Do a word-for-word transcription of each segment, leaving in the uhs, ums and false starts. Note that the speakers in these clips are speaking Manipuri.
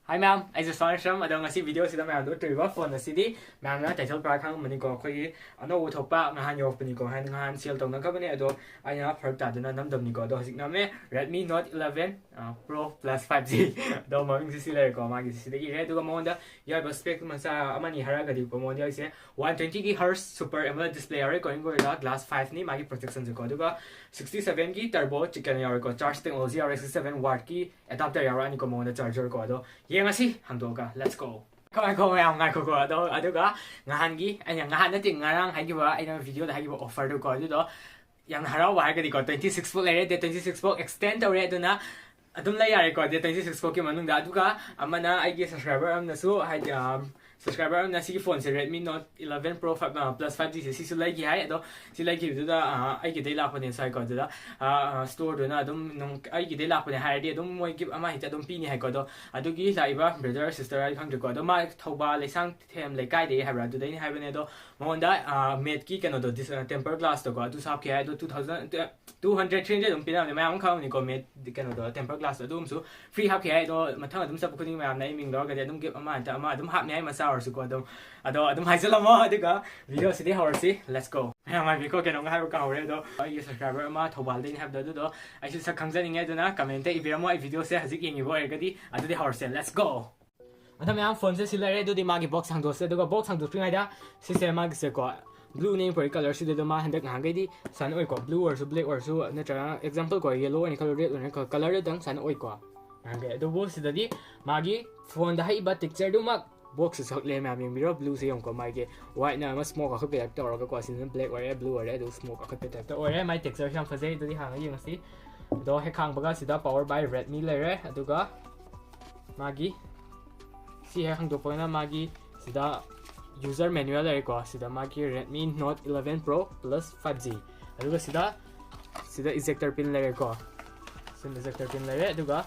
Hi ꯃꯌꯥꯝ, ꯑꯩꯁꯦ ꯁ꯭ꯋꯥꯔꯁꯝ꯫ ꯑꯗꯣ ꯉꯁꯤ ꯚꯤꯗꯤꯑꯣꯁꯤꯗ ꯃꯌꯥꯝꯗ ꯎꯠꯇꯣꯔꯤꯕ ꯐꯣꯟ ꯑꯁꯤꯗꯤ ꯃꯌꯥꯝꯅ title ꯄꯨꯔꯥ ꯈꯪꯉꯝꯃꯅꯤꯀꯣ꯫ ꯑꯩꯈꯣꯏꯒꯤ ꯑꯅꯧꯕ ꯊꯣꯛꯄ ꯉꯍꯥꯟ ꯌꯧꯔꯛꯄꯅꯤꯀꯣ, ꯍꯥꯏꯅ ꯉꯍꯥꯟ ꯁꯦꯜ ꯇꯧꯅꯈ꯭ꯔꯕꯅꯦ꯫ ꯑꯗꯣ ꯑꯩꯅ ꯐꯔꯛ ꯇꯥꯗꯨꯅ ꯅꯝꯗꯕꯅꯤꯀꯣ꯫ ꯑꯗꯣ ꯍꯧꯖꯤꯛ ꯅꯝꯃꯦ, Redmi Note eleven Pro Plus five G꯫ ꯑꯗꯣ ꯃꯃꯤꯡꯁꯤ ꯁꯤ ꯂꯩꯔꯦꯀꯣ, ꯃꯥꯒꯤ ꯁꯤꯗꯒꯤ ꯏꯔꯦ꯫ ꯑꯗꯨꯒ ꯃꯉꯣꯟꯗ ꯌꯥꯎꯔꯤꯕ spec ꯃꯆꯥ ꯑꯃꯅꯤ ꯍꯥꯏꯔꯒꯗꯤꯀꯣ, ꯃꯉꯣꯟꯗ ꯌꯥꯎꯔꯤꯁꯦ one twenty ꯒꯤ hertz super AMOLED display ꯌꯥꯎꯔꯦꯀꯣ, ꯏꯟꯒꯣꯏꯗ glass five ꯅꯤ ꯃꯥꯒꯤ protectionꯁꯦꯀꯣ꯫ ꯑꯗꯨꯒ sixty seven ꯒꯤ turbo ꯀꯩꯅꯣ ꯌꯥꯎꯔꯦꯀꯣ, charge technology ꯌꯥꯎꯔꯦ, sixty seven watt ꯀꯤ adapter ꯌꯥꯎꯔꯛꯑꯅꯤꯀꯣ ꯃꯉꯣꯟꯗ, charger ꯀꯣ꯫ ꯑꯗꯣ ꯌꯦꯡꯉꯁꯤ ꯍꯥꯡꯗꯣꯛꯑꯒ, let's go꯫ ꯉꯥꯏꯈꯣ ꯉꯥꯏꯈꯣ ꯃꯌꯥꯝ, ꯉꯥꯏꯈꯣꯀꯣ꯫ ꯑꯗꯣ ꯑꯗꯨꯒ ꯉꯍꯥꯟꯒꯤ, ꯑꯩꯅ ꯉꯍꯥꯟ ꯅꯠꯇꯦ, ꯉꯔꯥꯡ ꯍꯥꯏꯈꯤꯕ, ꯑꯩꯅ ꯚꯤꯗꯤꯑꯣꯗ ꯍꯥꯏꯈꯤꯕ offerꯗꯨꯀꯣ, ꯑꯗꯨꯗꯣ ꯌꯥꯝꯅ ꯍꯔꯥꯎꯕ ꯍꯥꯏꯔꯒꯗꯤꯀꯣ, twenty six ꯐꯥꯎ ꯂꯩꯔꯦ, date twenty six ꯐꯥꯎ extend ꯇꯧꯔꯦ꯫ ꯑꯗꯨꯅ ꯑꯗꯨꯝ ꯂꯩ ꯌꯥꯔꯦꯀꯣ, date twenty six ꯐꯥꯎꯒꯤ ꯃꯅꯨꯡꯗ꯫ ꯑꯗꯨꯒ ꯑꯃꯅ, ꯑꯩꯒꯤ subscriber ꯑꯃꯅꯁꯨ ꯍꯥꯏꯗꯤ, ꯑꯝ, subscriber ꯑꯃꯅ ꯁꯤꯒꯤ ꯐꯣꯟꯁꯦ Redmi Note eleven Pro five, ꯑ, Plus five G ꯁꯦ ꯁꯤꯁꯨ ꯂꯩꯈꯤ ꯍꯥꯏ꯫ ꯑꯗꯣ ꯁꯤ ꯂꯩꯈꯤꯕꯗꯨꯗ, ꯑ, ꯑꯩꯒꯤꯗꯩ ꯂꯥꯛꯄꯅꯦ ꯁꯥꯏꯀꯣ꯫ ꯑꯗꯨꯗ, ꯑ, ꯑ, storeꯗꯨꯅ ꯑꯗꯨꯝ ꯅꯨꯡ-, ꯑꯩꯒꯤꯗꯩ ꯂꯥꯛꯄꯅꯦ ꯍꯥꯏꯔꯗꯤ ꯑꯗꯨꯝ ꯃꯣꯏ gift ꯑꯃ ꯍꯦꯛꯇ ꯑꯗꯨꯝ ꯄꯤꯅꯤ ꯍꯥꯏꯀꯣ꯫ ꯑꯗꯣ ꯑꯗꯨꯒꯤ ꯂꯥꯛꯏꯕ brother sister ꯍꯥꯏꯗꯤ ꯈꯪꯗ꯭ꯔꯦꯀꯣ꯫ ꯑꯗꯣ ꯃꯥ ꯊꯧꯕꯥꯜ ꯂꯩꯁꯥꯡꯊꯦꯝ ꯂꯩꯀꯥꯏꯗꯒꯤ ꯍꯥꯏꯕ꯭ꯔꯥ, ꯑꯗꯨꯗꯩꯅꯤ ꯍꯥꯏꯕꯅꯦ꯫ ꯑꯗꯣ ꯃꯉꯣꯟꯗ, ꯑ, ꯃꯦꯠꯀꯤ ꯀꯩꯅꯣꯗꯣ, dis-, ꯑ, tempered glassꯇꯣꯀꯣ, ꯑꯗꯨꯁꯨ ꯍꯥꯞꯈꯤ ꯍꯥꯏ꯫ ꯑꯗꯣ two thousand, two hundred, three hundred ꯑꯗꯨꯝ ꯄꯤꯔꯝꯅꯤ, ꯃꯌꯥꯝ ꯑꯃ ꯈꯪꯉꯝꯅꯤꯀꯣ, ꯃꯦꯠ ꯀꯩꯅꯣꯗꯣ, tempered glassꯇꯣ, ꯑꯗꯨꯝꯁꯨ free ꯍꯥꯞꯈꯤ ꯍꯥꯏ꯫ ꯑꯗꯣ ꯃꯊꯪ ꯑꯗꯨꯝ ꯆꯠꯄ ꯈꯨꯗꯤꯡ ꯃꯌꯥꯝꯅ ꯑꯩ ꯃꯤꯡ ꯂꯧꯔꯒꯗꯤ ꯑꯗꯨꯝ gift ꯑꯃ ꯅꯠꯇ꯭ꯔ ꯑꯃ ꯑꯗꯨꯝ ꯍꯥꯞꯅꯤ ꯍꯥꯏ, ꯃꯆꯥ ꯑꯣꯏꯔꯁꯨꯀꯣ꯫ ꯑꯗꯨꯝ, ꯑꯗꯣ ꯑꯗꯨꯝ ꯍꯥꯏꯖꯜꯂꯝꯃꯣ꯫ ꯑꯗꯨꯒ ꯚꯤꯗꯤꯑꯣꯁꯤꯗꯤ ꯍꯧꯔꯁꯤ, let's go꯫ ꯃꯌꯥꯝ ꯍꯥꯏꯕꯤꯀꯣ, ꯀꯩꯅꯣꯝꯒ ꯍꯥꯏꯕ ꯀꯥꯎꯍꯧꯔꯦ꯫ ꯑꯗꯣ ꯑꯩꯒꯤ subscriber ꯑꯃ ꯊꯧꯕꯥꯜꯗꯩꯅꯤ ꯍꯥꯏꯕꯗꯣ, ꯑꯗꯨꯗꯣ ꯑꯩꯁꯨ ꯁꯛ ꯈꯪꯖꯅꯤꯡꯉꯦ꯫ ꯑꯗꯨꯅ commentꯇ ꯏꯕꯤꯔꯝꯃꯣ, ꯑꯩ ꯚꯤꯗꯤꯑꯣꯁꯦ ꯍꯧꯖꯤꯛ ꯌꯦꯡꯉꯤꯕ ꯑꯣꯏꯔꯒꯗꯤ꯫ ꯑꯗꯨꯗꯤ ꯍꯧꯔꯁꯦ, let's go꯫ ꯑꯗꯣ ꯃꯌꯥꯝ, ꯐꯣꯟꯁꯦ ꯁꯤ ꯂꯩꯔꯦ꯫ ꯑꯗꯨꯗꯤ ꯃꯥꯒꯤ box ꯍꯥꯡꯗꯣꯛꯁꯦ꯫ ꯑꯗꯨꯒ box ꯍꯥꯡꯗꯣꯛꯇ꯭ꯔꯤꯉꯩꯗ ꯁꯤꯁꯦ ꯃꯥꯒꯤꯁꯦꯀꯣ, blueꯅꯦ ꯄꯨꯔꯛꯏ colourꯁꯤꯗ꯫ ꯑꯗꯣ ꯃꯥ ꯍꯟꯗꯛ ꯅꯍꯥꯟꯈꯩꯗꯤ ꯁꯨꯃꯥꯏꯅ ꯑꯣꯏꯀꯣ, blue ꯑꯣꯏꯔꯁꯨ black ꯑꯣꯏꯔꯁꯨ, ꯅꯠꯇ꯭ꯔꯒ example ꯀꯣ, yellow ꯑꯣꯏꯅ ꯈꯜꯂꯣ, red ꯑꯣꯏꯅ ꯈꯜꯂꯣ, colourꯗꯨꯗꯪ ꯁꯨꯃꯥꯏꯅ ꯑꯣꯏꯀꯣ ꯅꯍꯥꯟꯈꯩ꯫ ꯑꯗꯨꯕꯨ ꯁꯤꯗꯗꯤ ꯃꯥꯒꯤ ꯐꯣꯟꯗ ꯍꯛꯏꯕ textureꯗꯨꯃꯛ boxꯁꯨ ꯁꯛꯂꯦ ꯃꯌꯥꯝ, ꯌꯦꯡꯕꯤꯔꯣ꯫ Blueꯁꯦ ꯌꯦꯡꯉꯨꯀꯣ, ꯃꯥꯒꯤ whiteꯅ ꯑꯃ smoke ꯑꯈꯠꯄ type ꯇꯧꯔꯒꯀꯣ, ꯁꯤꯗꯅ black ꯑꯣꯏꯔꯦ, blue ꯑꯣꯏꯔꯦ, ꯑꯗꯨꯒ smoke ꯑꯈꯠꯄ type ꯇ ꯑꯣꯏꯔꯦ꯫ ꯃꯥꯒꯤ textureꯁꯨ ꯌꯥꯝ ꯐꯖꯩ꯫ ꯑꯗꯨꯗꯤ ꯍꯥꯡꯉ ꯌꯦꯡꯉꯁꯤ꯫ ꯑꯗꯣ ꯍꯦꯛ ꯍꯥꯡꯕꯒ ꯁꯤꯗ power by Redmi ꯂꯩꯔꯦ꯫ ꯑꯗꯨꯒ ꯃꯥꯒꯤ ꯁꯤ ꯍꯦꯛ ꯍꯥꯡꯗꯣꯛꯄꯒꯅ ꯃꯥꯒꯤ ꯁꯤꯗ user manual ꯂꯩꯔꯦꯀꯣ꯫ ꯁꯤꯗ ꯃꯥꯒꯤ Redmi Note eleven Pro Plus five G꯫ ꯑꯗꯨꯒ ꯁꯤꯗ, ꯁꯤꯗ ejector pin ꯂꯩꯔꯦꯀꯣ꯫ ꯁꯤꯗ ejector pin ꯂꯩꯔꯦ꯫ ꯑꯗꯨꯒ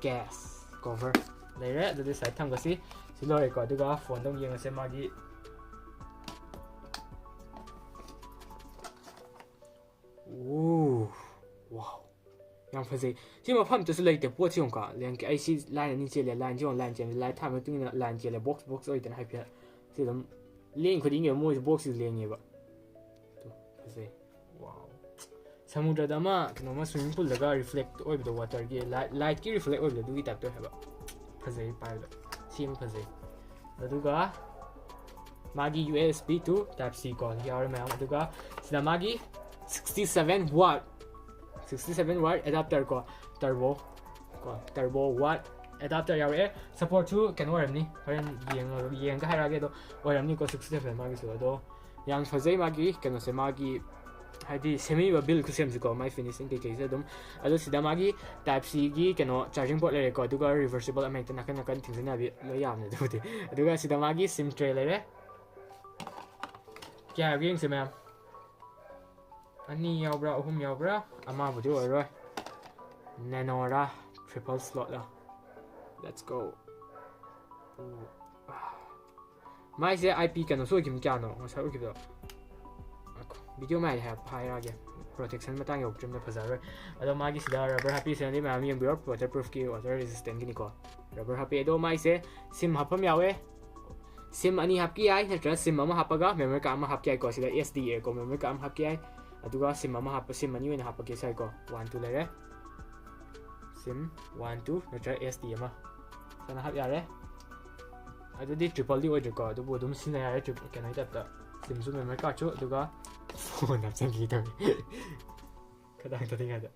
case cover ꯂꯩꯔꯦ꯫ ꯑꯗꯨꯗꯤ side ꯊꯝꯒꯁꯤ꯫ ꯁꯤ ꯂꯣꯏꯔꯦꯀꯣ꯫ ꯑꯗꯨꯒ ꯐꯣꯟꯗ ꯑꯃꯨꯛ ꯌꯦꯡꯉꯁꯦ ꯃꯥꯒꯤ꯫ ꯎ, wow, ꯌꯥꯝ ꯐꯖꯩ꯫ ꯁꯤ ꯃꯐꯝ ꯑꯝꯇꯁꯨ ꯂꯩꯇꯦ ꯄꯣꯠꯁꯤ ꯌꯦꯡꯉꯨꯀꯣ꯫ ꯂꯦꯡ-, ꯑꯩ ꯁꯤ line ꯑꯅꯤ ꯆꯦꯜꯂꯦ, line ꯁꯤ ꯌꯦꯡꯉꯨ, line ꯆꯦꯜꯂꯦ, light ꯊꯥꯕ ꯃꯇꯨꯡ ꯏꯟꯅ line ꯆꯦꯜꯂꯦ, box box ꯑꯣꯏꯗꯅ ꯍꯥꯏꯐꯦꯠ꯫ ꯁꯤ ꯑꯗꯨꯝ ꯂꯦꯡ ꯈꯨꯗꯤꯡꯒꯤ ꯃꯣꯏꯁꯨ box ꯁꯤ ꯂꯦꯡꯉꯦꯕ꯫ ꯇꯨ, ꯐꯖꯩ꯫ Wow꯫ ꯁꯃꯨꯗ꯭ꯔꯗ ꯑꯃ ꯀꯩꯅꯣꯃ swimming poolꯗꯒ reflect ꯑꯣꯏꯕꯗꯣ, waterꯒꯤ light, lightꯀꯤ reflect ꯑꯣꯏꯕꯗꯣ, ꯑꯗꯨꯒꯤ type ꯇꯧꯋꯦ ꯍꯥꯏꯕ꯫ ꯐꯖꯩ ꯄꯥꯏꯕꯗ꯫ ꯁꯤ ꯑꯃ ꯐꯖꯩ꯫ ꯑꯗꯨꯒ ꯃꯥꯒꯤ U S B to Type C ꯀꯣ ꯌꯥꯎꯔꯦ ꯃꯌꯥꯝ꯫ ꯑꯗꯨꯒ ꯁꯤꯗ ꯃꯥꯒꯤ sixty seven watt, sixty seven watt adapter ꯀꯣ, turbo ꯀꯣ, turbo watt adapter ꯌꯥꯎꯔꯛꯑꯦ꯫ Supportꯁꯨ ꯀꯩꯅꯣ ꯑꯣꯏꯔꯝꯅꯤ, ꯍꯣꯔꯦꯟ ꯌꯦꯡꯉ-, ꯌꯦꯡꯉꯒ ꯍꯥꯏꯔꯛꯑꯒꯦ꯫ ꯑꯗꯣ ꯑꯣꯏꯔꯝꯅꯤꯀꯣ sixty seven ꯃꯥꯒꯤꯁꯨ꯫ ꯑꯗꯣ ꯌꯥꯝ ꯐꯖꯩ ꯃꯥꯒꯤ ꯀꯩꯅꯣꯁꯦ, ꯃꯥꯒꯤ ꯍꯥꯏꯗꯤ ꯁꯦꯝꯃꯤꯕ build ꯈꯨꯁꯦꯝꯁꯤꯀꯣ, ꯃꯥꯏ finishing ꯀꯩꯀꯩꯁꯦ ꯑꯗꯨꯝ꯫ ꯑꯗꯣ ꯁꯤꯗ ꯃꯥꯒꯤ Type Cꯒꯤ ꯀꯩꯅꯣ charging port ꯂꯩꯔꯦꯀꯣ, ꯑꯗꯨꯒ reversible ꯑꯃ ꯍꯦꯛꯇ ꯅꯥꯀꯟ ꯅꯥꯀꯟ ꯊꯤꯡꯖꯤꯟ ꯌꯥꯕꯤ ꯂꯣꯏ ꯌꯥꯕꯅꯦ ꯑꯗꯨꯕꯨꯗꯤ꯫ ꯑꯗꯨꯒ ꯁꯤꯗ ꯃꯥꯒꯤ SIM tray ꯂꯩꯔꯦ꯫ ꯀꯌꯥ ꯌꯥꯎꯒꯦ ꯌꯦꯡꯁꯦ ꯃꯌꯥꯝ꯫ ꯑꯅꯤ ꯌꯥꯎꯕ꯭ꯔꯥ, ꯑꯍꯨꯝ ꯌꯥꯎꯕ꯭ꯔꯥ? ꯑꯃꯕꯨꯗꯤ ꯑꯣꯏꯔꯣꯏ꯫ Nanoꯔꯥ, triple slotꯂꯥ? Let's go꯫ ꯎ꯫ ꯃꯥꯏꯁꯦ I P ꯀꯩꯅꯣꯁꯨ ꯑꯣꯏꯈꯤꯕꯅꯤ, ꯀꯌꯥꯅꯣ ꯉꯁꯥꯏ ꯑꯣꯏꯈꯤꯕꯗꯣ? ꯉꯥꯏꯈꯣ, video ꯃꯌꯥꯏꯗ ꯍꯥꯏ-, ꯍꯥꯏꯔꯛꯑꯒꯦ꯫ Protection ꯃꯇꯥꯡ ꯌꯧꯗ꯭ꯔꯤꯕꯅ ꯐꯖꯔꯣꯏ꯫ ꯑꯗꯣ ꯃꯥꯒꯤ ꯁꯤꯗ rubber ꯍꯥꯞꯄꯤꯁꯤꯅꯗꯤ ꯃꯌꯥꯝ ꯌꯦꯡꯕꯤꯔꯣ, waterproofꯀꯤ, water resistantꯀꯤꯅꯤꯀꯣ꯫ Rubber ꯍꯥꯞꯄꯤ꯫ ꯑꯗꯣ ꯃꯥꯏꯁꯦ SIM ꯍꯥꯞꯐꯝ ꯌꯥꯎꯋꯦ꯫ SIM ꯑꯅꯤ ꯍꯥꯞꯀꯦ ꯌꯥꯏ, ꯅꯠꯇ꯭ꯔꯒ SIM ꯑꯃ ꯍꯥꯞꯄꯒ memory card ꯑꯃ ꯍꯥꯞꯀꯦ ꯌꯥꯏꯀꯣ꯫ ꯁꯤꯗ S D A ꯀꯣ, memory card ꯑꯃ ꯍꯥꯞꯀꯦ ꯌꯥꯏ꯫ ꯑꯗꯨꯒ SIM ꯑꯃ ꯍꯥꯞꯄ, SIM ꯑꯅꯤ ꯑꯣꯏꯅ ꯍꯥꯞꯄꯒꯦ ꯁ꯭ꯋꯥꯏꯀꯣ꯫ One, two ꯂꯩꯔꯦ꯫ SIM one, two ꯅꯠꯇ꯭ꯔꯒ S D ꯑꯃ ꯁꯨꯃꯥꯏꯅ ꯍꯥꯞ ꯌꯥꯔꯦ꯫ ꯑꯗꯨꯗꯤ triple ꯗꯤ ꯑꯣꯏꯗ꯭ꯔꯦꯀꯣ, ꯑꯗꯨꯕꯨ ꯑꯗꯨꯝ ꯁꯤꯖꯤꯟꯅ ꯌꯥꯔꯦ, tri-, ꯀꯩꯅꯣꯒꯤ typeꯇ꯫ SIMꯁꯨ, memory cardꯁꯨ, ꯑꯗꯨꯒ phone ꯍꯥꯞꯆꯤꯟꯈꯤ ꯇꯧꯔꯤ꯫ ꯈꯗꯥꯡ ꯊꯥꯗꯤꯉꯥꯏꯗ꯫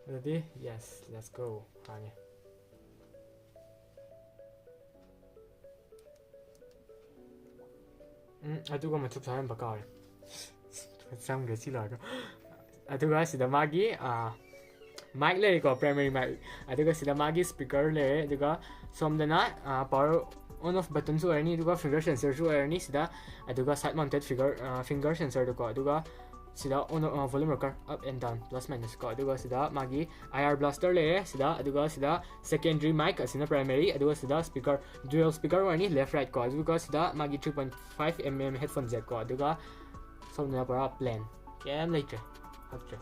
ꯑꯗꯨꯗꯤ yes, let's go꯫ ꯍꯥꯡꯉꯦ꯫ ꯎꯝ, ꯑꯗꯨꯒ ꯃꯆꯨꯞ ꯁꯥꯍꯟꯕ ꯀꯥꯎꯔꯦ꯫ ꯆꯪꯈ꯭ꯔꯦ ꯁꯤ ꯂꯣꯏꯔꯒ꯫ ꯑꯗꯨꯒ ꯁꯤꯗ ꯃꯥꯒꯤ, ꯑꯥ, mic ꯂꯩꯔꯦꯀꯣ, primary mic꯫ ꯑꯗꯨꯒ ꯁꯤꯗ ꯃꯥꯒꯤ speaker ꯂꯩꯔꯦ꯫ ꯑꯗꯨꯒ ꯁꯣꯝꯗꯅ, ꯑꯥ, power on off buttonꯁꯨ ꯑꯣꯏꯔꯅꯤ, ꯑꯗꯨꯒ finger sensorꯁꯨ ꯑꯣꯏꯔꯅꯤ ꯁꯤꯗ꯫ ꯑꯗꯨꯒ side mounted figure, ꯑꯥ, finger sensorꯗꯀꯣ꯫ ꯑꯗꯨꯒ ꯁꯤꯗ on, ah, volume rocker up and down, plus minus ꯀꯣ꯫ ꯑꯗꯨꯒ ꯁꯤꯗ ꯃꯥꯒꯤ I R blaster ꯂꯩꯔꯦ ꯁꯤꯗ꯫ ꯑꯗꯨꯒ ꯁꯤꯗ secondary mic, ꯑꯁꯤꯅ primary꯫ ꯑꯗꯨꯒ ꯁꯤꯗ speaker, dual speaker ꯑꯣꯏꯔꯅꯤ, left right ꯀꯣ꯫ ꯑꯗꯨꯒ ꯁꯤꯗ ꯃꯥꯒꯤ three point five M M headphone jack ꯀꯣ꯫ ꯑꯗꯨꯒ ꯁꯣꯝꯗꯅ ꯄꯨꯔꯥ plain, ꯀꯩꯝ ꯂꯩꯇ꯭ꯔꯦ, ꯍꯥꯞꯇ꯭ꯔꯦ꯫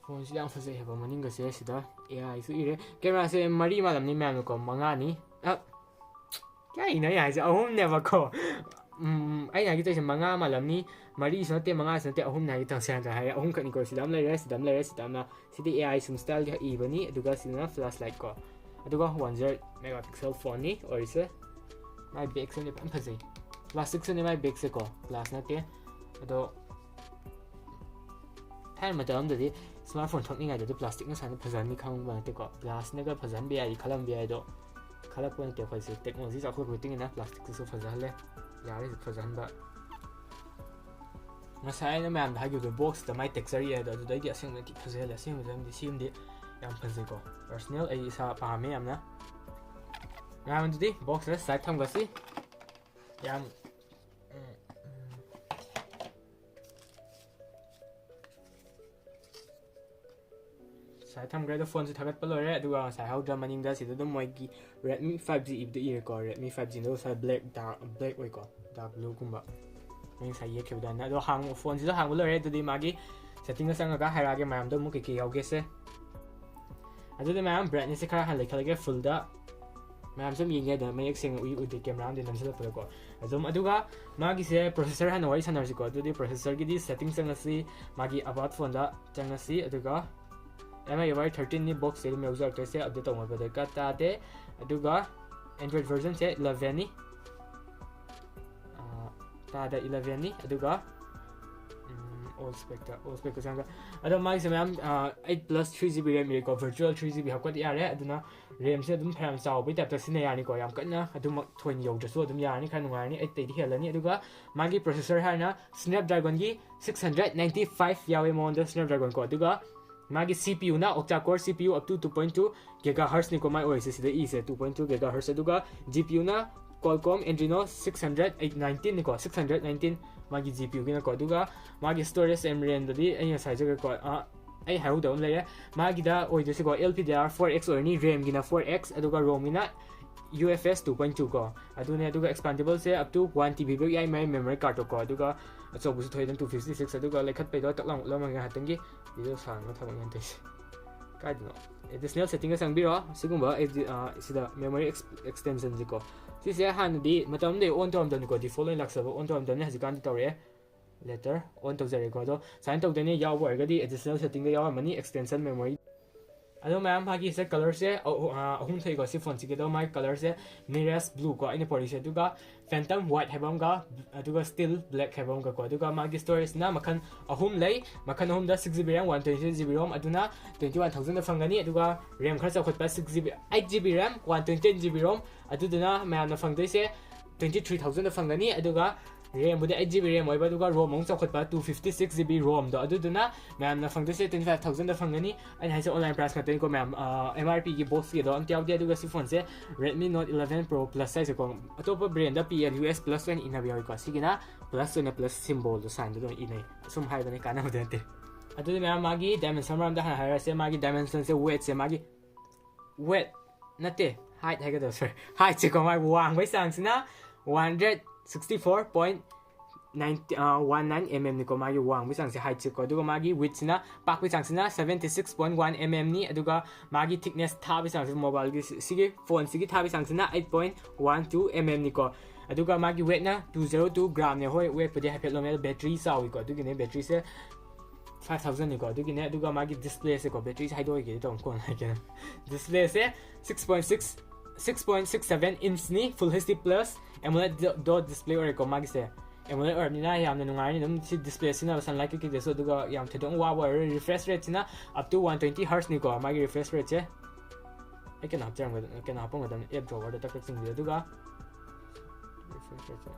ꯐꯣꯟꯁꯤ ꯌꯥꯝ ꯐꯖꯩ ꯍꯥꯏꯕ, ꯃꯅꯤꯡꯒꯁꯦ ꯁꯤꯗ ꯑꯦ ꯑꯥꯏꯁꯨ ꯏꯔꯦ꯫ ꯀꯦꯃꯦꯔꯥꯁꯦ ꯃꯔꯤ ꯃꯥꯜꯂꯝꯅꯤ ꯃꯌꯥꯝꯅꯀꯣ, ꯃꯉꯥꯅꯤ꯫ ꯑ, ꯀꯩꯅꯣ ꯑꯩꯅ ꯍꯥꯏꯁꯦ? ꯑꯍꯨꯝꯅꯦꯕꯀꯣ꯫ ꯎꯝ, ꯑꯩꯅ ꯍꯥꯏꯒꯦ ꯇꯧꯔꯤꯁꯦ ꯃꯉꯥ ꯃꯥꯜꯂꯝꯅꯤ꯫ ꯃꯔꯤꯁꯨ ꯅꯠꯇꯦ, ꯃꯉꯥꯁꯨ ꯅꯠꯇꯦ, ꯑꯍꯨꯝꯅꯦ ꯍꯥꯏꯒꯦ ꯇꯧꯔꯤꯁꯦ꯫ ꯍꯥꯏꯔꯦ, ꯑꯍꯨꯝꯈꯛꯅꯤꯀꯣ꯫ ꯁꯤꯗ ꯑꯃ ꯂꯩꯔꯦ, ꯁꯤꯗ ꯑꯃ ꯂꯩꯔꯦ, ꯁꯤꯗ ꯑꯃ꯫ ꯁꯤꯗꯤ ꯑꯦ ꯑꯥꯏ ꯁꯨꯝ ꯁ꯭ꯇꯥꯏꯜꯒꯤ ꯏꯕꯅꯤ꯫ ꯑꯗꯨꯒ ꯁꯤꯗꯅ ꯐ꯭ꯂꯥꯁ ꯂꯥꯏꯠ ꯀꯣ꯫ ꯑꯗꯨꯒ ꯋꯥꯟ ꯖꯦꯔꯣ ꯃꯦꯒꯥ ꯄꯤꯛꯁꯦꯜ ꯐꯣꯟꯅꯤ ꯑꯣꯏꯔꯤꯁꯦ꯫ ꯃꯥꯏ ꯕꯦꯛꯁꯤꯅꯦ ꯐꯖꯅ ꯐꯖꯩ꯫ ꯄ꯭ꯂꯥꯁꯇꯤꯛꯁꯨꯅꯦ ꯃꯥꯏ ꯕꯦꯛꯁꯦꯀꯣ, ꯒ꯭ꯂꯥꯁ ꯅꯠꯇꯦ꯫ ꯑꯗꯣ ꯊꯥꯏꯅ ꯃꯇꯝ ꯑꯃꯗꯗꯤ ꯁ꯭ꯃꯥꯔꯠ ꯐꯣꯟ ꯊꯣꯛꯅꯤꯡꯉꯥꯏꯗꯗꯤ ꯄ꯭ꯂꯥꯁꯇꯤꯛꯅ ꯁꯨꯃꯥꯏꯅ ꯐꯖꯍꯟꯅꯤ ꯈꯪꯕ ꯅꯠꯇꯦꯀꯣ꯫ ꯒ꯭ꯂꯥꯁꯅꯒ ꯐꯖꯍꯟꯕ ꯌꯥꯏ ꯈꯜꯂꯝꯕ ꯌꯥꯏ, ꯑꯗꯣ ꯈꯜꯂꯛꯄ ꯅꯠꯇꯦ ꯑꯩꯈꯣꯏꯁꯦ꯫ ꯇꯦꯛꯅꯣꯂꯣꯖꯤ ꯆꯥꯎꯈꯠꯂꯛꯄꯒꯤ ꯃꯇꯨꯡ ꯏꯟꯅ ꯄ꯭ꯂꯥꯁꯇꯤꯛꯇꯁꯨ ꯐꯖꯍꯜꯂꯦ, ꯌꯥꯔꯤꯁꯨ ꯐꯖꯍꯟꯕ꯫ ꯉꯁꯥꯏ ꯑꯩꯅ ꯃꯌꯥꯝꯗ ꯍꯥꯏꯈꯤꯕꯗꯣ, ꯕꯣꯛꯁꯇ ꯃꯥꯏ ꯇꯦꯛꯆꯔ ꯌꯦꯡꯉꯗꯣ, ꯑꯗꯨꯗꯩꯗꯤ ꯑꯁꯦꯡꯕꯗꯤ ꯊꯤ ꯐꯖꯍꯜꯂꯦ꯫ ꯑꯁꯦꯡꯕꯗꯤ ꯁꯤꯃꯗꯤ ꯌꯥꯝ ꯐꯖꯩꯀꯣ꯫ ꯄꯔꯁꯅꯦꯜ ꯑꯩ ꯏꯁꯥ ꯄꯥꯝꯃꯦ ꯌꯥꯝꯅ꯫ ꯃꯌꯥꯝ ꯑꯗꯨꯗꯤ ꯕꯣꯛꯁꯇ ꯁꯥꯏꯠ ꯊꯝꯒꯁꯤ꯫ ꯌꯥꯝ ꯁꯥꯏꯠ ꯊꯝꯈ꯭ꯔꯦ꯫ ꯑꯗꯣ ꯐꯣꯟꯁꯦ ꯊꯥꯒꯠꯄ ꯂꯣꯏꯔꯦ꯫ ꯑꯗꯨꯒ ꯉꯁꯥꯏ ꯍꯧꯗ꯭ꯔ ꯃꯅꯤꯡꯗ ꯁꯤꯗ ꯑꯗꯨꯝ ꯃꯣꯏꯒꯤ Redmi five G ꯏꯕꯗ ꯏꯔꯦꯀꯣ꯫ Redmi five G ꯗꯣ ꯉꯁꯥꯏ ꯕ꯭ꯂꯦꯛ, ꯗꯥꯔꯛ ꯕ꯭ꯂꯦꯛ ꯑꯣꯏꯀꯣ, ꯗꯥꯔꯛ ꯕ꯭ꯂꯨꯒꯨꯝꯕ꯫ ꯑꯩ ꯉꯁꯥꯏ ꯌꯦꯛꯈꯤꯕꯗ ꯑꯗꯣ ꯍꯥꯡ-, ꯐꯣꯟꯁꯤꯁꯨ ꯍꯥꯡꯕ ꯂꯣꯏꯔꯦ꯫ ꯑꯗꯨꯗꯤ ꯃꯥꯒꯤ ꯁꯦꯠꯇꯤꯡꯗ ꯆꯪꯉꯒ ꯍꯥꯏꯔꯛꯑꯒꯦ ꯃꯌꯥꯝꯗꯣ ꯑꯃꯨꯛ ꯀꯩꯀꯩ ꯌꯥꯎꯒꯦꯁꯦ꯫ ꯑꯗꯨꯗꯤ ꯃꯌꯥꯝ ꯕ꯭ꯔꯥꯏꯠꯅꯦꯁꯁꯦ ꯈꯔ ꯍꯥꯟꯅ ꯂꯩꯈꯠꯂꯒꯦ ꯐꯨꯜꯗ꯫ ꯃꯌꯥꯝ ꯁꯨꯝ ꯌꯦꯡꯒꯦ ꯑꯗꯨꯅ ꯃꯌꯦꯛ ꯁꯦꯡꯅ ꯎꯏ ꯎꯗꯦ ꯀꯦꯃꯦꯔꯥ ꯑꯃꯗꯤ ꯅꯝꯁꯤꯜꯂꯛꯄꯗꯀꯣ꯫ ꯑꯗꯨꯝ ꯑꯗꯨꯒ ꯃꯥꯒꯤꯁꯦ ꯄ꯭ꯔꯣꯁꯦꯁꯔ ꯍꯥꯟꯅ ꯋꯥꯔꯤ ꯁꯥꯟꯅꯔꯁꯤꯀꯣ꯫ ꯑꯗꯨꯗꯤ ꯄ꯭ꯔꯣꯁꯦꯁꯔꯒꯤꯗꯤ ꯁꯦꯠꯇꯤꯡ ꯆꯪꯉꯁꯤ, ꯃꯥꯒꯤ ꯑꯕꯥꯎꯠ ꯐꯣꯟꯗ ꯆꯪꯉꯁꯤ꯫ ꯑꯗꯨꯒ M I U I thirteen ꯅꯤ ꯕꯣꯛꯁꯁꯦ ꯑꯗꯨꯝ ꯌꯥꯎꯖꯔꯛꯇꯣꯏꯁꯦ, ꯑꯞꯗꯦꯠ ꯇꯧꯅꯕ ꯗꯔꯀꯥꯔ ꯇꯥꯗꯦ꯫ ꯑꯗꯨꯒ Android version ꯁꯦ eleven ꯅꯤ꯫ ꯑꯥ, ꯇꯥꯗ eleven ꯅꯤ꯫ ꯑꯗꯨꯒ, ꯎꯝ, ꯑꯣꯜ ꯁ꯭ꯄꯦꯛꯇ, ꯑꯣꯜ ꯁ꯭ꯄꯦꯛꯇ ꯆꯪꯉꯒ, ꯑꯗꯣ ꯃꯥꯒꯤꯁꯦ ꯃꯌꯥꯝ, ꯑꯥ, eight plus three G B RAM ꯏꯔꯦꯀꯣ, ꯚꯔꯆꯨꯋꯦꯜ three G B ꯍꯥꯞꯀꯠ ꯌꯥꯔꯦ꯫ ꯑꯗꯨꯅ ꯔꯦꯝꯁꯦ ꯑꯗꯨꯝ ꯐꯅꯌꯥꯝ ꯆꯥꯎꯕꯩ ꯇꯥꯏꯞꯇ ꯁꯤꯖꯤꯟꯅ ꯌꯥꯔꯅꯤꯀꯣ, ꯌꯥꯝ ꯀꯟꯅ ꯑꯗꯨꯃꯛ ꯊꯣꯏꯅ ꯌꯧꯗ꯭ꯔꯁꯨ ꯑꯗꯨꯝ ꯌꯥꯔꯅꯤ, ꯈꯔ ꯅꯨꯡꯉꯥꯏꯔꯅꯤ, ꯑꯩꯠꯇꯩꯗꯤ ꯍꯦꯜꯂꯅꯤ꯫ ꯑꯗꯨꯒ ꯃꯥꯒꯤ ꯄ꯭ꯔꯣꯁꯦꯁꯔ ꯍꯥꯏꯔꯅ Snapdragon ꯒꯤ six hundred ninety five ꯌꯥꯎꯋꯦ ꯃꯉꯣꯟꯗ, Snapdragon ꯀꯣ꯫ ꯑꯗꯨꯒ ꯃꯥꯒꯤ C P U ꯅ octa core C P U up to two point two gigahertz ꯅꯤꯀꯣ ꯃꯥꯏ ꯑꯣꯏꯔꯤꯁꯦ, ꯁꯤꯗ ꯏꯁꯦ two point two gigahertz꯫ ꯑꯗꯨꯒ G P U ꯅ Qualcomm Adreno six hundred nineteen ꯅꯤꯀꯣ, six hundred nineteen ꯃꯥꯒꯤ G P U ꯒꯤꯅꯀꯣ꯫ ꯑꯗꯨꯒ ꯃꯥꯒꯤ storage and RAM ꯗꯗꯤ ꯑꯩ ꯉꯁꯥꯏ ꯍꯥꯏꯖꯈ꯭ꯔꯦꯀꯣ, ꯑ, ꯑꯩ ꯍꯥꯏꯍꯧꯗꯕ ꯑꯃ ꯂꯩꯔꯦ꯫ ꯃꯥꯒꯤꯗ ꯑꯣꯏꯗꯣꯏꯁꯤꯀꯣ, L P D R four X ꯑꯣꯏꯔꯅꯤ, RAM ꯒꯤꯅ four X, ꯑꯗꯨꯒ ROM ꯒꯤꯅ UFS two point two ꯀꯣ, ꯑꯗꯨꯅꯦ꯫ ꯑꯗꯨꯒ expandable say up to one TB ꯐꯥꯎ ꯌꯥꯏ ꯃꯥꯏ memory card ꯇꯣ ꯀꯣ꯫ ꯑꯗꯨꯒ ꯑꯆꯧꯕꯁꯨ ꯊꯣꯛꯑꯦ ꯑꯗꯨꯝ two fifty six꯫ ꯑꯗꯨꯒ ꯂꯩꯈꯠꯄꯩꯗꯣ ꯇꯛ ꯂꯥꯎ ꯎꯠꯂꯝꯃꯒꯦ ꯉꯥꯏꯍꯥꯛꯇꯪꯒꯤ꯫ Video ꯁꯥꯡꯅ ꯊꯕꯛꯅꯦ ꯍꯟꯗꯛꯁꯦ꯫ ꯀꯥꯏꯗꯅꯣ? Additional setting ꯒ ꯆꯪꯕꯤꯔꯣ꯫ ꯁꯤꯒꯨꯝꯕ ꯑꯦꯗꯤ-, ꯑ, ꯁꯤꯗ memory ex-, extension ꯁꯦꯀꯣ꯫ ꯁꯤꯁꯦ ꯍꯥꯟꯅꯗꯤ ꯃꯇꯝ ꯑꯃꯗ on ꯇꯧꯔꯝꯗꯕꯅꯤꯀꯣ, default ꯑꯣꯏꯅ ꯂꯥꯛꯆꯕ on ꯇꯧꯔꯝꯗꯕꯅꯤ, ꯍꯧꯖꯤꯛꯀꯥꯟꯗꯤ ꯇꯧꯔꯛꯑꯦ꯫ Later on ꯇꯧꯖꯔꯦꯀꯣ꯫ ꯑꯗꯣ ꯁꯨꯃꯥꯏꯅ ꯇꯧꯗꯣꯏꯅꯦ, ꯌꯥꯎꯕ ꯑꯣꯏꯔꯒꯗꯤ additional setting ꯗ ꯌꯥꯎꯔꯝꯃꯅꯤ, extension memory꯫ ꯑꯗꯣ ꯃꯌꯥꯝ ꯃꯥꯒꯤ ꯁꯤꯗ colour ꯁꯦ ꯑꯍꯨ-, ꯑ, ꯑꯍꯨꯝ ꯊꯣꯛꯏꯀꯣ ꯁꯤ phone ꯁꯤꯒꯤ꯫ ꯑꯗꯣ ꯃꯥꯒꯤ colour ꯁꯦ Mirage Blue ꯀꯣ ꯑꯩꯅ ꯄꯣꯔꯤꯁꯦ, ꯑꯗꯨꯒ Phantom White ꯍꯥꯏꯕ ꯑꯃꯒ, ꯑꯗꯨꯒ Steel Black ꯍꯥꯏꯕ ꯑꯃꯒ ꯀꯣ꯫ ꯑꯗꯨꯒ ꯃꯥꯒꯤ storage ꯅ ꯃꯈꯜ ꯑꯍꯨꯝ ꯂꯩ꯫ ꯃꯈꯜ ꯑꯍꯨꯝꯗ six GB RAM, one twenty GB ROM, ꯑꯗꯨꯅ twenty one thousand ꯗ ꯐꯪꯒꯅꯤ꯫ ꯑꯗꯨꯒ RAM ꯈꯔ ꯆꯥꯎꯈꯠꯄ six GB, eight GB RAM, one twenty eight GB ROM, ꯑꯗꯨꯗꯨꯅ ꯃꯌꯥꯝꯅ ꯐꯪꯗꯣꯏꯁꯦ twenty three thousand ꯗ ꯐꯪꯒꯅꯤ꯫ ꯑꯗꯨꯒ RAM ꯕꯨꯗꯤ eight GB RAM ꯑꯣꯏꯕ, ꯑꯗꯨꯒ ROM ꯑꯃꯨꯛ ꯆꯥꯎꯈꯠꯄ two fifty six GB ROM ꯗꯣ, ꯑꯗꯨꯗꯨꯅ ꯃꯌꯥꯝꯅ ꯐꯪꯗꯣꯏꯁꯦ twenty five thousand ꯗ ꯐꯪꯒꯅꯤ꯫ ꯑꯩꯅ ꯍꯥꯏꯁꯦ online price ꯉꯥꯛꯇꯅꯤꯀꯣ ꯃꯌꯥꯝ, ꯑ, MRP ꯒꯤ box ꯀꯤꯗꯣ ꯑꯝꯇ ꯌꯥꯎꯗꯦ꯫ ꯑꯗꯨꯒ ꯁꯤ phone ꯁꯦ Redmi Note eleven Pro Plus ꯍꯥꯏꯁꯦꯀꯣ, ꯑꯇꯣꯞꯄ brand ꯗ PLUS plus ꯑꯣꯏꯅ ꯏꯟꯅꯕ ꯌꯥꯎꯏꯀꯣ, ꯁꯤꯒꯤꯅ plus ꯑꯣꯏꯅ plus symbol ꯗꯣ, sign ꯗꯣ ꯑꯗꯨꯝ ꯏꯟꯅꯩ꯫ ꯑꯁꯨꯝ ꯍꯥꯏꯕꯅꯤ, ꯀꯥꯟꯅꯕꯗꯤ ꯅꯠꯇꯦ꯫ ꯑꯗꯨꯗꯤ ꯃꯌꯥꯝ ꯃꯥꯒꯤ dimension ꯃꯔꯝꯗ ꯍꯥꯟꯅ ꯍꯥꯏꯔꯁꯦ꯫ ꯃꯥꯒꯤ dimension ꯁꯦ, weight ꯁꯦ, ꯃꯥꯒꯤ weight ꯅꯠꯇꯦ, height ꯍꯥꯏꯒꯗꯕ, sorry, height ꯁꯦꯀꯣ, ꯃꯥꯒꯤ ꯋꯥꯡꯕꯩ ꯆꯥꯡꯁꯤꯅ one hundred sixty four point ninety, ꯑ, one nine mm ꯅꯤꯀꯣ ꯃꯥꯒꯤ ꯋꯥꯡꯕꯩ ꯆꯥꯡꯁꯦ, height ꯁꯦꯀꯣ꯫ ꯑꯗꯨꯒ ꯃꯥꯒꯤ width ꯁꯤꯅ, ꯄꯥꯛꯄꯩ ꯆꯥꯡꯁꯤꯅ seventy six point one mm ꯅꯤ꯫ ꯑꯗꯨꯒ ꯃꯥꯒꯤ thickness, ꯊꯥꯕꯩ ꯆꯥꯡꯁꯦ, mobile ꯒꯤ ꯁꯤ-, ꯁꯤꯒꯤ phone ꯁꯤꯒꯤ ꯊꯥꯕꯩ ꯆꯥꯡꯁꯤꯅ eight point one two mm ꯅꯤꯀꯣ꯫ ꯑꯗꯨꯒ ꯃꯥꯒꯤ weight ꯅ two zero two gram ꯅꯦ꯫ ꯍꯣꯏ, weight ꯄꯨꯗꯤ ꯍꯥꯏꯐꯦꯠ ꯂꯣꯝꯃꯦ, ꯑꯗꯣ battery ꯆꯥꯎꯏꯀꯣ, ꯑꯗꯨꯒꯤꯅꯦ꯫ Battery ꯁꯦ five thousand ꯅꯤꯀꯣ, ꯑꯗꯨꯒꯤꯅꯦ꯫ ꯑꯗꯨꯒ ꯃꯥꯒꯤ display ꯁꯦꯀꯣ, battery ꯁꯦ ꯍꯥꯏꯗꯣꯛꯑꯣꯏꯒꯦ, ꯇꯧ ꯀꯣꯟꯅ ꯍꯥꯏꯒꯦ꯫ Display ꯁꯦ six point six, six point six seven inch ꯅꯤ, Full HD plus AMOLED ꯗꯣ display ꯑꯣꯏꯔꯦꯀꯣ ꯃꯥꯒꯤꯁꯦ꯫ AMOLED ꯑꯣꯏꯔꯕꯅꯤꯅ ꯌꯥꯝꯅ ꯅꯨꯡꯉꯥꯏꯔꯅꯤ ꯑꯗꯨꯝ ꯁꯤ display ꯁꯤꯖꯤꯟꯅꯕ, sunlight ꯀꯩꯀꯩꯗꯁꯨ꯫ ꯑꯗꯨꯒ ꯌꯥꯝ ꯊꯣꯏꯗꯣꯛꯅ ꯋꯥꯕ ꯑꯣꯏꯔꯔꯣꯏ꯫ Refresh rate ꯁꯤꯅ up to one twenty hertz ꯅꯤꯀꯣ ꯃꯥꯒꯤ refresh rate ꯁꯦ꯫ ꯑꯩ ꯀꯩꯅꯣ ꯍꯥꯞꯆꯔꯝꯒꯗꯕꯅꯤ, ꯀꯩꯅꯣ ꯍꯥꯞꯄꯝꯒꯗꯕꯅꯤ, app drawer ꯗ ꯇꯛ ꯇꯛ ꯆꯤꯡꯕꯤꯌꯨ꯫ ꯑꯗꯨꯒ refresh rate ꯁꯦ,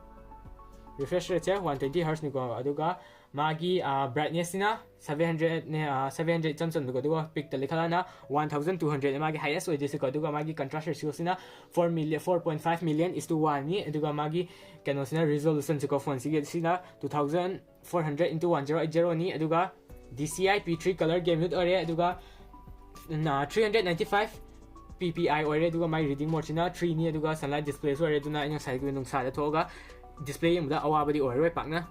refresh rate ꯁꯦ one twenty hertz ꯅꯤꯀꯣ꯫ ꯑꯗꯨꯒ ꯃꯥꯒꯤ, ꯑ, brightness ꯁꯤꯅ seven hundred ꯅꯦ, ꯑ, seven hundred ꯏꯆꯝ ꯆꯝꯕꯀꯣ꯫ ꯑꯗꯨꯒ peak ꯇ ꯂꯩꯈꯠꯂꯒꯅ one thousand two hundred ꯃꯥꯒꯤ highest ꯑꯣꯏꯗꯣꯏꯁꯦꯀꯣ꯫ ꯑꯗꯨꯒ ꯃꯥꯒꯤ contrast ratio ꯁꯤꯅ four million, four point five million is to one ꯅꯤ꯫ ꯑꯗꯨꯒ ꯃꯥꯒꯤ ꯀꯩꯅꯣꯁꯤꯅ, resolution ꯁꯤꯀꯣ, phone ꯁꯤꯒꯤ ꯁꯤꯅ two thousand four hundred into one zero eight zero ꯅꯤ꯫ ꯑꯗꯨꯒ DCI P three color game mode ꯑꯣꯏꯔꯦ꯫ ꯑꯗꯨꯒ, ꯅ, three hundred ninety five P P I ꯑꯣꯏꯔꯦ, ꯑꯗꯨꯒ ꯃꯥꯒꯤ reading mode ꯁꯤꯅ three ꯅꯤ, ꯑꯗꯨꯒ sunlight display ꯁꯨ ꯑꯣꯏꯔꯦ, ꯑꯗꯨꯅ ꯑꯩꯅ ꯉꯁꯥꯏꯒꯤ ꯅꯨꯡꯁꯥꯗ ꯊꯣꯛꯑꯒ display ꯌꯦꯡꯕꯗ ꯑꯋꯥꯕꯗꯤ ꯑꯣꯏꯔꯔꯣꯏ ꯄꯥꯛꯅ꯫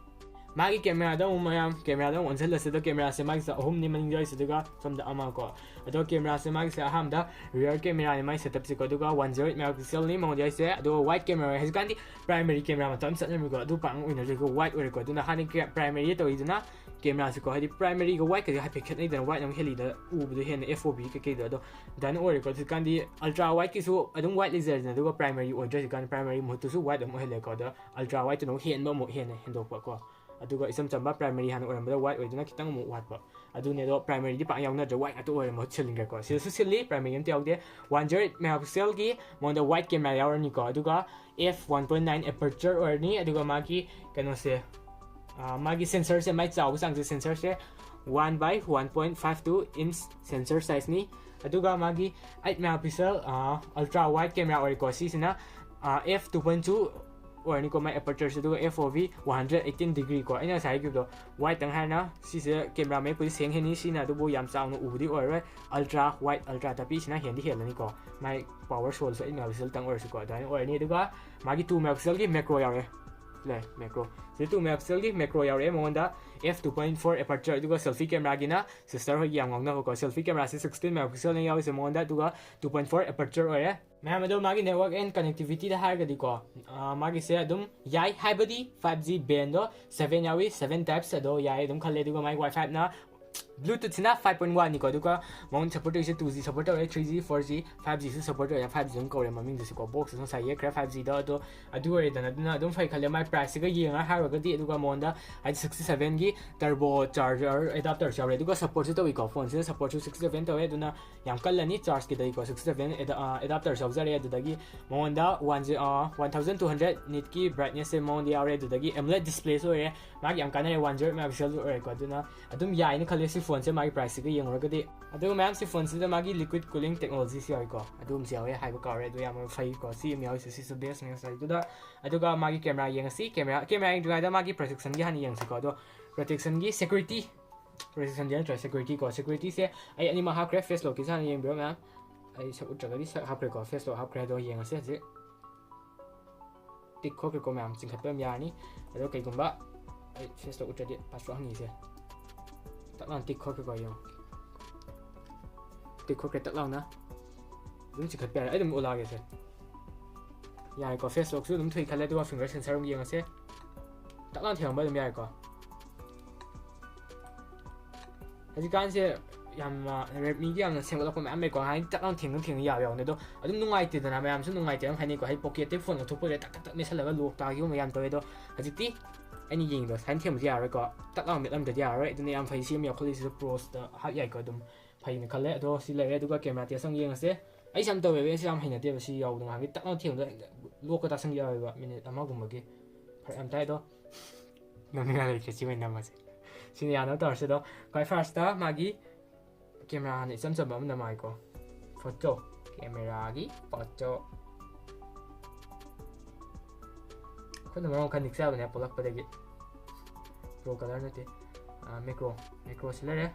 ꯃꯥꯒꯤ camera ꯗ ꯑꯃꯨꯛ ꯃꯌꯥꯝ, camera ꯗ ꯑꯃꯨꯛ ꯑꯣꯟꯁꯤꯜꯂꯁꯤ꯫ ꯑꯗꯣ camera ꯁꯦ ꯃꯥꯒꯤꯁꯦ ꯑꯍꯨꯝꯅꯤ ꯃꯅꯤꯡꯗ ꯌꯥꯎꯔꯤꯁꯦ, ꯑꯗꯨꯒ ꯁꯣꯝꯗ ꯑꯃ ꯀꯣ꯫ ꯑꯗꯣ camera ꯁꯦ ꯃꯥꯒꯤꯁꯦ ꯑꯍꯥꯟꯕꯗ rear camera ꯅꯤ ꯃꯥꯒꯤ setup ꯁꯦ ꯀꯣ, ꯑꯗꯨꯒ one zero eight megapixel ꯅꯤ ꯃꯉꯣꯟꯗ ꯌꯥꯎꯔꯤꯁꯦ꯫ ꯑꯗꯨꯒ wide camera, ꯍꯧꯖꯤꯛꯀꯥꯟꯗꯤ primary camera ꯃꯇꯝ ꯆꯠꯅꯔꯝꯃꯤꯀꯣ, ꯑꯗꯨ ꯄꯥꯛꯅ ꯑꯣꯏꯅꯗ꯭ꯔꯦꯀꯣ, wide ꯑꯣꯏꯔꯦꯀꯣ꯫ ꯑꯗꯨꯅ ꯍꯥꯟꯅ primary ꯗ ꯇꯧꯔꯤꯗꯨꯅ camera ꯁꯦ ꯀꯣ, ꯍꯥꯏꯗꯤ primary ꯒ wide ꯀꯁꯦ ꯍꯥꯏꯐꯦꯠ ꯈꯦꯠꯅꯩꯗꯅ, wide ꯅ ꯑꯃꯨꯛ ꯍꯦꯜꯂꯤꯗ ꯎꯕꯗꯣ ꯍꯦꯟꯅ F O V ꯀꯩꯀꯩꯗꯣ꯫ ꯑꯗꯣ ꯑꯗꯨꯃꯥꯏꯅ ꯑꯣꯏꯔꯦꯀꯣ꯫ ꯍꯧꯖꯤꯛꯀꯥꯟꯗꯤ ultra wide ꯀꯤꯁꯨ ꯑꯗꯨꯝ wide ꯂꯩꯖꯔꯦꯗꯅ, ꯑꯗꯨꯒ primary ꯑꯣꯏꯗ꯭ꯔꯦ꯫ ꯍꯧꯖꯤꯛꯀꯥꯟꯗꯤ primary ꯃꯍꯨꯠꯇꯨꯁꯨ wide ꯑꯃꯨꯛ ꯑꯣꯏꯍꯜꯂꯦꯀꯣ꯫ ꯑꯗꯣ ultra wide ꯇꯨꯅ ꯑꯃꯨꯛ ꯍꯦꯟꯕ ꯑꯃꯨꯛ ꯍꯦꯟꯅ ꯍꯦꯟꯗꯣꯛꯄ ꯀꯣ꯫ ꯑꯗꯨꯒ ꯏꯆꯝ ꯆꯝꯕ primary ꯍꯥꯟꯅ ꯑꯣꯏꯔꯝꯕꯗ wide ꯑꯣꯏꯗꯨꯅ ꯈꯤꯇꯪ ꯑꯃꯨꯛ ꯋꯥꯠꯄ꯫ ꯑꯗꯨꯅꯦ, ꯑꯗꯣ primary ꯗꯤ ꯄꯥꯛ ꯌꯥꯎꯅꯗ꯭ꯔꯦ, wide ꯉꯥꯛꯇ ꯑꯣꯏꯔꯦ ꯃꯍꯨꯠ ꯁꯤꯟꯈ꯭ꯔꯦꯀꯣ꯫ ꯁꯤꯗꯁꯨ ꯁꯤꯜꯂꯤ, primary ꯑꯝꯇ ꯌꯥꯎꯗꯦ꯫ One zero eight megapixel ꯒꯤ ꯃꯉꯣꯟꯗ wide camera ꯌꯥꯎꯔꯅꯤꯀꯣ꯫ ꯑꯗꯨꯒ F one point nine aperture ꯑꯣꯏꯔꯅꯤ꯫ ꯑꯗꯨꯒ ꯃꯥꯒꯤ ꯀꯩꯅꯣꯁꯦ, ꯑ, ꯃꯥꯒꯤ sensor ꯁꯦ, ꯃꯥꯏ ꯆꯥꯎꯕ ꯆꯥꯡꯁꯦ, sensor say one by one point five two inch sensor size ꯅꯤ꯫ ꯑꯗꯨꯒ ꯃꯥꯒꯤ eight megapixel, ꯑ, ultra wide camera ꯑꯣꯏꯔꯦꯀꯣ꯫ ꯁꯤꯁꯤꯅ, ꯑ, F two point two ꯑꯣꯏꯔꯅꯤꯀꯣ, ꯃꯥꯏ aperture ꯁꯦ꯫ ꯑꯗꯨꯒ F O V one hundred eighteen degree ꯀꯣ꯫ ꯑꯩꯅ ꯉꯁꯥꯏ ꯍꯥꯏꯈꯤꯕꯗꯣ, wide ꯇꯪ ꯍꯥꯏꯔꯅ ꯁꯤꯁꯦ camera ꯃꯌꯦꯛꯄꯨꯗꯤ ꯁꯦꯡ ꯍꯦꯟꯅꯤ, ꯁꯤꯅ ꯑꯗꯨꯕꯨ ꯌꯥꯝ ꯆꯥꯎꯅ ꯎꯕꯗꯤ ꯑꯣꯏꯔꯔꯣꯏ꯫ Ultra wide, ultra ꯇꯞꯄꯤꯁꯤꯅ ꯍꯦꯟꯗꯤ ꯍꯦꯜꯂꯅꯤꯀꯣ꯫ ꯃꯥꯏ power ꯁꯣꯜꯂꯁꯨ eight megapixel ꯇꯪ ꯑꯣꯏꯔꯁꯨꯀꯣ, ꯑꯗꯨꯃꯥꯏꯅ ꯑꯣꯏꯔꯅꯤ꯫ ꯑꯗꯨꯒ ꯃꯥꯒꯤ two megapixel ꯒꯤ macro ꯌꯥꯎꯔꯦ꯫ ꯂꯩ, macro꯫ ꯁꯤꯗ two megapixel ꯒꯤ macro ꯌꯥꯎꯔꯛꯑꯦ ꯃꯉꯣꯟꯗ꯫ F two point four aperture, ꯑꯗꯨꯒ selfie camera ꯒꯤꯅ sister ꯍꯣꯏꯒꯤ ꯌꯥꯝ ꯉꯥꯎꯅꯕꯀꯣ, selfie camera ꯁꯤ sixteen megapixel ꯅ ꯌꯥꯎꯔꯤꯁꯦ ꯃꯉꯣꯟꯗ, ꯑꯗꯨꯒ two point four aperture ꯑꯣꯏꯔꯦ꯫ ꯃꯌꯥꯝ, ꯑꯗꯣ ꯃꯥꯒꯤ network and connectivity ꯗ ꯍꯥꯏꯔꯒꯗꯤꯀꯣ, ꯑ, ꯃꯥꯒꯤꯁꯦ ꯑꯗꯨꯝ ꯌꯥꯏ, ꯍꯥꯏꯕꯗꯤ five G band ꯗꯣ seven ꯌꯥꯎꯏ, seven types, ꯑꯗꯣ ꯌꯥꯏ ꯑꯗꯨꯝ ꯈꯜꯂꯦ꯫ ꯑꯗꯨꯒ ꯃꯥꯒꯤ Wi-Fi ꯅ, Bluetooth ꯁꯤꯅ five point one ꯅꯤꯀꯣ, ꯑꯗꯨꯒ ꯃꯉꯣꯟꯗ support ꯇꯧꯔꯤꯁꯦ two G support ꯇꯧꯔꯦ, three G, four G, five G ꯁꯨ support ꯇꯧꯔꯦ꯫ Five G ꯑꯗꯨꯝ ꯀꯧꯔꯦ ꯃꯃꯤꯡꯗꯨꯁꯨꯀꯣ, box ꯁꯨ ꯉꯁꯥꯏ ꯌꯦꯛꯈ꯭ꯔꯦ five G ꯗꯣ꯫ ꯑꯗꯣ ꯑꯗꯨ ꯑꯣꯏꯔꯦꯗꯅ, ꯑꯗꯨꯅ ꯑꯗꯨꯝ ꯐꯩ ꯈꯜꯂꯦ꯫ ꯃꯥꯏ price ꯁꯤꯒ ꯌꯦꯡꯉ ꯍꯥꯏꯔꯨꯔꯒꯗꯤ, ꯑꯗꯨꯒ ꯃꯉꯣꯟꯗ ꯍꯥꯏꯗꯤ sixty seven ꯒꯤ turbo charger adapter ꯁꯨ ꯌꯥꯎꯔꯦ, ꯑꯗꯨꯒ support ꯁꯨ ꯇꯧꯏꯀꯣ, phone ꯁꯤꯗ support ꯁꯨ sixty seven ꯇꯧꯋꯦ꯫ ꯑꯗꯨꯅ ꯌꯥꯝ ꯀꯜꯂꯅꯤ charge ꯀꯤꯗꯗꯤꯀꯣ, sixty seven ꯑꯦꯗꯥ-, ꯑ, adapter ꯁꯨ ꯌꯥꯎꯖꯔꯦ꯫ ꯑꯗꯨꯗꯒꯤ ꯃꯉꯣꯟꯗ one, ꯑ, one thousand two hundred nit ꯀꯤ brightness ꯁꯦ ꯃꯉꯣꯟꯗ ꯌꯥꯎꯔꯦ꯫ ꯑꯗꯨꯗꯒꯤ AMOLED display ꯁꯨ ꯑꯣꯏꯔꯦ, ꯃꯥꯒꯤ ꯌꯥꯝ ꯀꯥꯟꯅꯔꯦ, one zero eight megapixel ꯁꯨ ꯑꯣꯏꯔꯦꯀꯣ꯫ ꯑꯗꯨꯅ ꯑꯗꯨꯝ ꯌꯥꯏꯅ ꯈꯜꯂꯦ ꯁꯤ phone ꯁꯦ, ꯃꯥꯒꯤ price ꯁꯤꯒ ꯌꯦꯡꯉꯨꯔꯒꯗꯤ꯫ ꯑꯗꯨꯒ ꯃꯌꯥꯝ ꯁꯤ phone ꯁꯤꯗ ꯃꯥꯒꯤ liquid cooling technology ꯁꯨ ꯌꯥꯎꯏꯀꯣ, ꯑꯗꯨꯝꯁꯨ ꯌꯥꯎꯋꯦ ꯍꯥꯏꯕ ꯀꯥꯎꯔꯦ, ꯑꯗꯨ ꯌꯥꯝꯅ ꯐꯩꯀꯣ꯫ ꯁꯤ ꯑꯃ ꯌꯥꯎꯔꯤꯁꯦ, ꯁꯤꯁꯨ best ꯅꯦ ꯉꯁꯥꯏꯗꯨꯗ꯫ ꯑꯗꯨꯒ ꯃꯥꯒꯤ camera ꯌꯦꯡꯉꯁꯤ꯫ Camera, camera ꯌꯦꯡꯗ꯭ꯔꯤꯉꯩꯗ ꯃꯥꯒꯤ protection ꯒꯤ ꯍꯥꯟꯅ ꯌꯦꯡꯁꯤꯀꯣ꯫ ꯑꯗꯣ protection ꯒꯤ security, protection ꯗꯤ ꯅꯠꯇ꯭ꯔꯦ, security ꯀꯣ, security ꯁꯦ ꯑꯩ ꯑꯅꯤꯃꯛ ꯍꯥꯞꯈ꯭ꯔꯦ, face lock ꯀꯤꯁꯦ ꯍꯥꯟꯅ ꯌꯦꯡꯕꯤꯔꯣ ꯃꯌꯥꯝ꯫ ꯑꯩ ꯁꯛ ꯎꯠꯇ꯭ꯔꯒꯗꯤ ꯁꯛ ꯍꯥꯞꯈ꯭ꯔꯦꯀꯣ, ꯐꯦꯁ ꯂꯣꯛ ꯍꯥꯞꯈ꯭ꯔꯦ꯫ ꯑꯗꯣ ꯌꯦꯡꯉꯁꯦ ꯍꯧꯖꯤꯛ꯫ ꯇꯤꯛ ꯈꯣꯠꯈ꯭ꯔꯦꯀꯣ ꯃꯌꯥꯝ, ꯆꯤꯡꯈꯠꯄ ꯌꯥꯝ ꯌꯥꯔꯅꯤ꯫ ꯑꯗꯣ ꯀꯩꯒꯨꯝꯕ ꯑꯩ ꯐꯦꯁ ꯂꯣꯛ ꯎꯠꯇ꯭ꯔꯗꯤ ꯄꯥꯁꯋꯥꯔꯗ ꯍꯪꯉꯤꯁꯦ꯫ ꯇꯛ ꯂꯥꯎꯅ ꯇꯤꯛ ꯈꯣꯠꯈ꯭ꯔꯦꯀꯣ, ꯌꯦꯡꯉꯣ꯫ ꯇꯤꯛ ꯈꯣꯠꯈ꯭ꯔꯦ ꯇꯛ ꯂꯥꯎꯅ꯫ ꯑꯗꯨꯝ ꯆꯤꯡꯈꯠꯄ ꯌꯥꯔꯦ꯫ ꯑꯩ ꯑꯗꯨꯝ ꯎꯠꯂꯛꯑꯒꯦꯁꯦ꯫ ꯌꯥꯔꯦꯀꯣ, ꯐꯦꯁ ꯂꯣꯛꯁꯨ ꯑꯗꯨꯝ ꯊꯣꯛꯏ ꯈꯜꯂꯦ꯫ ꯑꯗꯨꯒ ꯐꯤꯡꯒꯔ ꯁꯦꯟꯁꯔ ꯑꯃꯨꯛ ꯌꯦꯡꯉꯁꯦ꯫ ꯇꯛ ꯂꯥꯎꯅ ꯊꯦꯡꯉꯝꯕ ꯑꯗꯨꯝ ꯌꯥꯔꯦꯀꯣ꯫ ꯍꯧꯖꯤꯛꯀꯥꯟꯁꯦ ꯌꯥꯝꯅ Redmi-ꯒꯤ ꯌꯥꯝꯅ ꯁꯦꯝꯒꯠꯂꯛꯄ ꯃꯌꯥꯝ ꯂꯩꯀꯣ꯫ ꯍꯥꯏꯗꯤ ꯇꯛ ꯂꯥꯎꯅ ꯊꯦꯡꯅ ꯊꯦꯡꯅ ꯌꯥꯕ ꯌꯥꯎꯅꯤ꯫ ꯑꯗꯣ ꯑꯗꯨꯝ ꯅꯨꯡꯉꯥꯏꯇꯦꯗꯅ, ꯃꯌꯥꯝꯁꯨ ꯅꯨꯡꯉꯥꯏꯇꯦ ꯑꯗꯨꯝ ꯍꯥꯏꯅꯩꯀꯣ꯫ ꯍꯥꯏꯗꯤ ꯄꯣꯀꯦꯠꯇꯒꯤ ꯐꯣꯟ ꯂꯧꯊꯣꯛꯄꯁꯦ ꯇꯛ ꯇꯛ ꯇꯛ ꯃꯦꯠꯁꯜꯂꯒ ꯂꯣꯛ ꯇꯥꯈꯤꯕ ꯌꯥꯝ ꯇꯧꯋꯦ꯫ ꯑꯗꯣ ꯍꯧꯖꯤꯛꯇꯤ ꯑꯩꯅ ꯌꯦꯡꯉꯤꯗꯣ ꯁꯨꯃꯥꯏꯅ ꯊꯦꯡꯕꯁꯨ ꯌꯥꯔꯣꯏꯀꯣ꯫ ꯇꯛ ꯂꯥꯎꯅ ꯃꯦꯠꯂꯝꯗꯗꯤ ꯌꯥꯔꯣꯏ꯫ ꯑꯗꯨꯅ ꯌꯥꯝ ꯐꯩ, ꯁꯤ ꯑꯃ ꯌꯥꯎꯈꯠꯂꯤꯁꯤꯗ ꯄ꯭ꯔꯣꯁꯇ ꯍꯥꯞ ꯌꯥꯏꯀꯣ꯫ ꯑꯗꯨꯝ ꯐꯩꯅ ꯈꯜꯂꯦ꯫ ꯑꯗꯣ ꯁꯤ ꯂꯩꯔꯦ꯫ ꯑꯗꯨꯒ ꯀꯦꯃꯦꯔꯥ ꯇꯦꯁ ꯑꯃꯨꯛ ꯌꯦꯡꯉꯁꯦ꯫ ꯑꯩꯁꯦ ꯌꯥꯝ ꯇꯧꯋꯦꯕ, ꯑꯩꯁꯦ ꯌꯥꯝ ꯍꯩꯅꯗꯦꯕ ꯁꯤ ꯌꯥꯎꯕꯗꯣ꯫ ꯉꯥꯏꯍꯥꯛꯀꯤ ꯇꯛ ꯂꯥꯎꯅ ꯊꯦꯡꯕꯗ ꯂꯣꯛꯀ ꯇꯥꯁꯟꯒꯦ ꯌꯥꯎꯋꯦꯕ ꯃꯤꯅꯤꯠ ꯑꯃꯒꯨꯝꯕꯒꯤ꯫ ꯐꯔꯛ ꯌꯥꯝ ꯇꯥꯏ꯫ ꯑꯗꯣ ꯅꯝꯅꯤꯡꯉꯥꯏ ꯂꯩꯇ꯭ꯔꯦ, ꯁꯤ ꯑꯣꯏꯅ ꯅꯝꯃꯁꯦ꯫ ꯁꯤꯅ ꯌꯥꯅꯕ ꯇꯧꯔꯁꯦ꯫ ꯑꯗꯣ ꯈ꯭ꯋꯥꯏ ꯐꯥꯔꯁꯇ ꯃꯥꯒꯤ ꯀꯦꯃꯦꯔꯥ ꯍꯥꯟꯅ ꯏꯆꯝ ꯆꯝꯕ ꯑꯃ ꯅꯝꯃꯛꯑꯒꯦꯀꯣ꯫ Photo, ꯀꯦꯃꯦꯔꯥꯒꯤ photo. ꯈꯨꯠꯅ ꯃꯔꯣꯟ ꯈꯔ ꯅꯤꯛꯆꯕꯅꯦ ꯄꯣꯛꯂꯛꯄꯗꯒꯤ꯫ ꯄ꯭ꯔꯣ ꯀꯂꯔ ꯅꯠꯇꯦ, ꯃꯦꯀ꯭ꯔꯣ꯫ ꯃꯦꯀ꯭ꯔꯣꯁꯤ ꯂꯩꯔꯦ꯫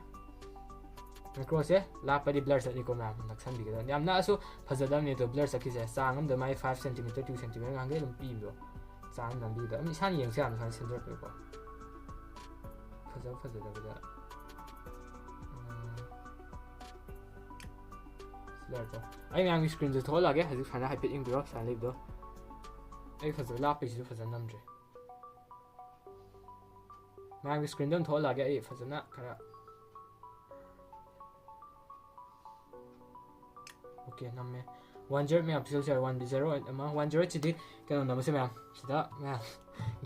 ꯃꯦꯀ꯭ꯔꯣꯁꯦ ꯂꯥꯞꯄꯗꯤ ꯕ꯭ꯂꯔ ꯆꯠꯂꯤꯀꯣ ꯃꯌꯥꯝ, ꯅꯛꯁꯟꯕꯤꯒꯗꯕꯅꯤ꯫ ꯌꯥꯝ ꯅꯛꯑꯁꯨ ꯐꯖꯗꯕꯅꯤ꯫ ꯑꯗꯣ ꯕ꯭ꯂꯔ ꯆꯠꯈꯤꯁꯦ꯫ ꯆꯥꯡ ꯑꯃꯗ ꯃꯥꯏ five centimeter, two centimeter ꯉꯥꯡꯈꯩ ꯑꯗꯨꯝ ꯄꯤꯕꯗꯣ, ꯆꯥꯡ ꯑꯃ ꯅꯝꯕꯤꯕꯗ ꯑꯗꯨꯝ ꯏꯁꯥꯅ ꯌꯦꯡꯁꯦ꯫ ꯌꯥꯝ ꯏꯁꯥꯅ ꯁꯦꯝꯖꯔꯛꯄꯗꯀꯣ, ꯐꯖꯕ ꯐꯖꯗꯕꯗ꯫ ꯎꯝ, ꯁꯤ ꯂꯩꯔꯦꯀꯣ꯫ ꯑꯩ ꯃꯌꯥꯝꯒꯤ ꯁ꯭ꯀ꯭ꯔꯤꯟꯁꯦ ꯊꯣꯛꯍꯜꯂꯛꯑꯒꯦ꯫ ꯍꯧꯖꯤꯛ ꯁꯨꯃꯥꯏꯅ ꯍꯥꯏꯐꯦꯠ ꯌꯦꯡꯕꯤꯔꯣ꯫ ꯁꯨꯃꯥꯏꯅ ꯂꯩꯕꯗꯣ꯫ ꯑꯩ ꯐꯖꯕ ꯂꯥꯞꯄꯩꯁꯤꯁꯨ ꯐꯖꯅ ꯅꯝꯗ꯭ꯔꯤ꯫ ꯃꯌꯥꯝꯒꯤ ꯁ꯭ꯀ꯭ꯔꯤꯟꯗ ꯑꯗꯨꯝ ꯊꯣꯛꯍꯜꯂꯛꯑꯒꯦ꯫ ꯑꯩ ꯐꯖꯅ ꯈꯔ ꯑꯣꯀꯦ ꯅꯝꯃꯦ꯫ One zero eight megapixel ꯁꯦ, one zero eight ꯑꯃ, one zero eight ꯁꯤꯗꯤ ꯀꯩꯅꯣ ꯅꯝꯃꯁꯦ ꯃꯌꯥꯝ꯫ ꯁꯤꯗ ꯃꯌꯥꯝ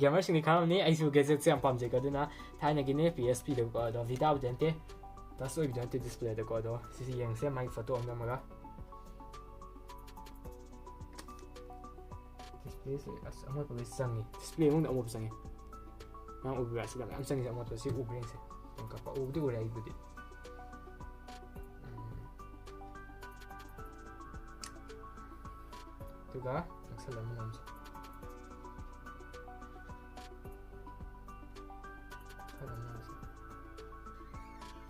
ꯒꯦꯃꯔꯁꯤꯡꯗꯤ ꯈꯪꯉꯝꯅꯤ, ꯑꯩꯁꯨ ꯒꯦꯖꯦꯠꯁꯦ ꯌꯥꯝ ꯄꯥꯝꯖꯩꯀꯣ꯫ ꯑꯗꯨꯅ ꯊꯥꯏꯅꯒꯤꯅꯦ, ꯄꯤ ꯑꯦꯁ ꯄꯤꯗꯀꯣ꯫ ꯑꯗꯣ ꯚꯤꯇꯥꯕꯨꯗꯤ ꯅꯠꯇꯦ, ꯇꯁ ꯑꯣꯏꯕꯗꯤ ꯅꯠꯇꯦ ꯗꯤꯁꯄ꯭ꯂꯦꯗꯀꯣ꯫ ꯑꯗꯣ ꯁꯤꯁꯦ ꯌꯦꯡꯁꯦ, ꯃꯥꯒꯤ ꯐꯣꯇꯣ ꯑꯃ ꯅꯝꯃꯒ꯫ ꯗꯤꯁꯄ꯭ꯂꯦꯁꯦ ꯑꯁ ꯑꯃꯣꯠꯄ ꯂꯣꯏ ꯆꯪꯉꯤ꯫ ꯗꯤꯁꯄ꯭ꯂꯦ ꯃꯅꯨꯡꯗ ꯑꯃꯣꯠꯄ ꯆꯪꯉꯤ꯫ ꯅꯪ ꯎꯕꯤꯕ꯭ꯔꯥ? ꯁꯤꯗ ꯃꯌꯥꯝ ꯆꯪꯉꯤꯁꯦ ꯑꯃꯣꯠꯄ꯫ ꯁꯤ ꯎꯕ꯭ꯔꯥ ꯌꯦꯡꯁꯦ꯫ ꯌꯥꯝ ꯀꯞꯄ꯫ ꯎꯕꯨꯗꯤ ꯎꯔꯦ ꯑꯩꯕꯨꯗꯤ꯫ ꯎꯝ꯫ ꯑꯗꯨꯒ ꯅꯛꯁꯜꯂ ꯑꯃꯨꯛ ꯅꯝꯁꯦ꯫ ꯈꯔ ꯑꯃꯨꯛ ꯅꯝꯁꯦ꯫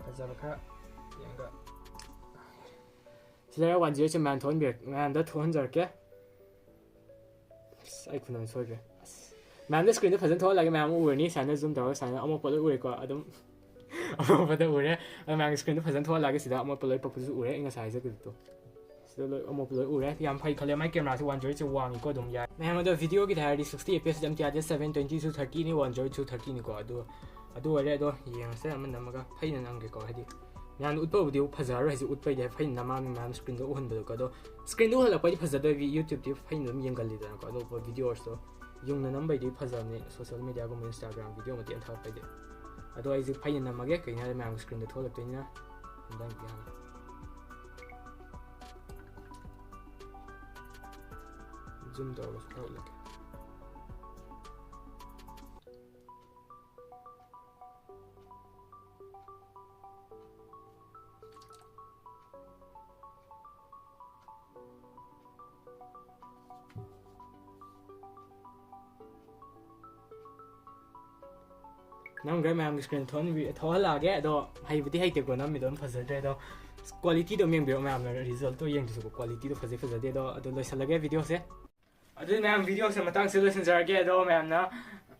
ꯐꯖꯕ ꯈꯔ ꯌꯦꯡꯉꯒ꯫ ꯂꯩꯔ ꯋꯥꯟ ꯖꯤꯔꯣ ꯑꯩꯠꯁꯦ ꯃꯌꯥꯝ ꯊꯣꯛꯍꯟꯕꯤꯔꯛ ꯃꯌꯥꯝꯗ ꯊꯣꯛꯍꯟꯖꯔꯛꯀꯦ꯫ ꯑꯁ, ꯑꯩ ꯈꯨꯅꯝ ꯁꯣꯏꯈ꯭ꯔꯦ꯫ ꯑꯁ, ꯃꯌꯥꯝꯗ ꯁ꯭ꯀ꯭ꯔꯤꯟꯗ ꯐꯖꯅ ꯊꯣꯛꯍꯜꯂꯒꯦ, ꯃꯌꯥꯝ ꯑꯃ ꯎꯔꯅꯤ ꯁꯨꯃꯥꯏꯅ ꯖꯨꯝ ꯇꯧꯔꯒ ꯁꯨꯃꯥꯏꯅ ꯑꯃꯣꯠꯄ ꯂꯣꯏ ꯎꯔꯦꯀꯣ꯫ ꯑꯗꯨꯝ ꯑꯃꯣꯠꯄꯗ ꯎꯔꯦ꯫ ꯑꯗꯣ ꯃꯌꯥꯝꯒꯤ ꯁ꯭ꯀ꯭ꯔꯤꯟꯗ ꯐꯖꯅ ꯊꯣꯛꯍꯜꯂꯛꯑꯒꯦ꯫ ꯁꯤꯗ ꯑꯃꯣꯠꯄ ꯂꯣꯏ ꯄꯛꯄꯁꯨ ꯎꯔꯦ ꯑꯩ ꯉꯁꯥꯏ ꯍꯥꯏꯖꯈꯤꯕꯗꯣ꯫ ꯁꯤꯗ ꯂꯣꯏ ꯑꯃꯣꯠꯄ ꯂꯣꯏ ꯎꯔꯦ꯫ ꯌꯥꯝ ꯐꯩ ꯈꯜꯂꯦ꯫ ꯃꯥꯏ ꯀꯦꯃꯦꯔꯥꯁꯦ ꯋꯥꯟ ꯖꯤꯔꯣ ꯑꯩꯠꯁꯦ ꯋꯥꯡꯉꯤꯀꯣ ꯑꯗꯨꯝ ꯌꯥꯏ꯫ ꯃꯌꯥꯝ ꯑꯗꯣ ꯚꯤꯗꯤꯑꯣꯒꯤꯗ ꯍꯥꯏꯔꯗꯤ ꯁꯤꯛꯁꯇꯤ ꯑꯦꯐ ꯄꯤ ꯑꯦꯁ ꯑꯗꯨꯝ ꯌꯥꯗꯦ꯫ ꯁꯚꯦꯟ ꯇ꯭ꯋꯦꯟꯇꯤ ꯇꯨ ꯊꯥꯔꯇꯤꯅꯤ, ꯋꯥꯟ ꯖꯤꯔꯣ ꯑꯩꯠ ꯇꯨ ꯊꯥꯔꯇꯤꯅꯤꯀꯣ꯫ ꯑꯗꯣ ꯑꯗꯨ ꯑꯣꯏꯔꯦ꯫ ꯑꯗꯣ ꯌꯦꯡꯉꯁꯦ ꯑꯃ ꯅꯝꯃꯒ ꯐꯩꯅ ꯅꯝꯒꯦꯀꯣ꯫ ꯍꯥꯏꯗꯤ ꯃꯌꯥꯝꯅ ꯎꯠꯄꯕꯨꯗꯤ ꯐꯖꯔꯔꯣꯏ꯫ ꯍꯧꯖꯤꯛ ꯎꯠꯄꯩꯗꯤ ꯐꯩꯅ ꯅꯝꯃꯛꯑꯕꯅꯤ ꯃꯌꯥꯝ ꯁ꯭ꯀ꯭ꯔꯤꯟꯗ ꯎꯍꯟꯕꯗꯣꯀꯣ꯫ ꯑꯗꯣ ꯁ꯭ꯀ꯭ꯔꯤꯟꯗ ꯎꯍꯜꯂꯛꯄꯩꯗꯤ ꯐꯖꯗꯣꯏꯕꯤ ꯌꯨꯇ꯭ꯌꯨꯕꯇꯤ ꯐꯩꯅ ꯑꯗꯨꯝ ꯌꯦꯡꯒꯜꯂꯤꯗꯅꯀꯣ꯫ ꯑꯗꯣ ꯚꯤꯗꯤꯑꯣꯁꯇꯣ ꯌꯨꯝꯅ ꯅꯝꯕꯩꯗꯤ ꯐꯖꯕꯅꯤ ꯁꯣꯁꯤꯌꯦꯜ ꯃꯦꯗꯤꯌꯥꯒꯨꯝꯕ ꯏꯟꯁꯇꯥꯒ꯭ꯔꯥꯝ ꯚꯤꯗꯤꯑꯣ ꯃꯇꯦꯛ ꯑꯃ ꯊꯥꯒꯠꯄꯩꯗꯤ꯫ ꯑꯗꯣ ꯑꯩꯁꯦ ꯐꯩꯅ ꯅꯝꯃꯒꯦ, ꯀꯩꯅꯣ ꯍꯥꯏꯔꯗꯤ ꯃꯌꯥꯝꯒꯤ ꯁ꯭ꯀ꯭ꯔꯤꯟꯗ ꯊꯣꯛꯍꯜꯂꯛꯇꯣꯏꯅꯤꯅ꯫ ꯑꯝꯇꯪ ꯌꯥꯅꯤ꯫ ꯖꯨꯝ ꯇꯧꯔꯒꯁꯨ ꯈꯔ ꯎꯠꯂꯛꯀꯦ꯫ ꯅꯝꯈ꯭ꯔꯦ꯫ ꯃꯌꯥꯝꯒꯤ ꯁ꯭ꯀ꯭ꯔꯤꯟ ꯊꯣꯛꯍꯟꯕꯤ-, ꯊꯣꯛꯍꯜꯂꯛꯑꯒꯦ꯫ ꯑꯗꯣ ꯍꯩꯕꯨꯗꯤ ꯍꯩꯇꯦꯀꯣ, ꯅꯝꯃꯤꯗꯣ ꯑꯗꯨꯝ ꯐꯖꯗ꯭ꯔꯦ꯫ ꯑꯗꯣ ꯀ꯭ꯋꯥꯂꯤꯇꯤꯗꯣ ꯑꯃ ꯌꯦꯡꯕꯤꯔꯣ ꯃꯌꯥꯝꯅ, ꯔꯤꯖꯜꯇꯣ ꯌꯦꯡꯗ꯭ꯔꯁꯨꯀꯣ, ꯀ꯭ꯋꯥꯂꯤꯇꯤꯗꯣ ꯐꯖꯩ ꯐꯖꯗꯦ꯫ ꯑꯗꯣ ꯑꯗꯨ ꯂꯣꯏꯁꯤꯜꯂꯒꯦ ꯚꯤꯗꯤꯑꯣꯁꯦ꯫ ꯑꯗꯨꯗꯤ ꯃꯌꯥꯝ, ꯚꯤꯗꯤꯑꯣꯁꯦ ꯃꯇꯥꯡꯁꯤꯗ ꯂꯣꯏꯁꯤꯟꯖꯔꯒꯦ꯫ ꯑꯗꯣ ꯃꯌꯥꯝꯅ